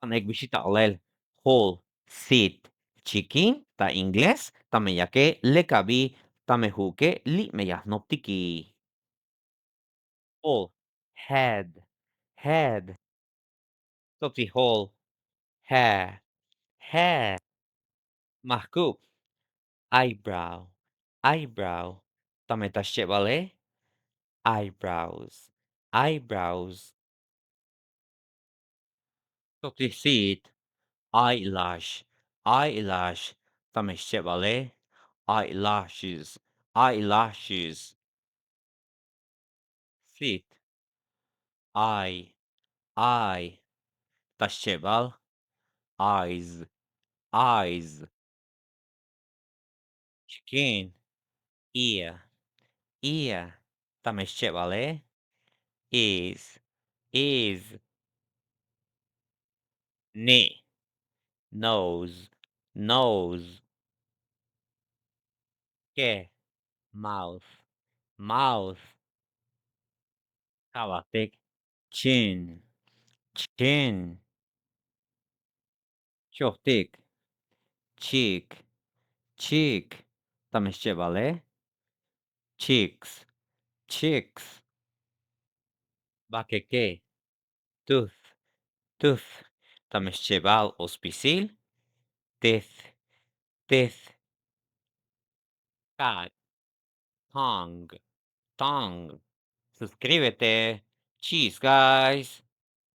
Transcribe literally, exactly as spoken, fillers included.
Panek bixi ta alel. Hall, sit, chikin ta inglés, tame yake lek abi, tame ju'uke li' me ya jnoptiki. Hall, head, head. Toti hall, hair, hair. Majkub, eyebrow, eyebrow. Tame ta schebale, eyebrows, eyebrows. Toti sit, eyelash, eyelash. Tame schebale, eyelashes, eyelashes. Sit, eye, eye. Ta schebal, eyes, eyes. Chikin, ear, ear. Tame schebale, ears, ears. Ni, nose, nose. Ke, mouth, mouth. Ka'batik, chin, chin. Chojtik, cheek, cheek. Tame schebale, cheeks, cheeks. Bakeke, tooth, tooth. Tame schebal o spisil, teeth, teeth. Cat, tongue, tongue. Suscríbete. Cheers, guys.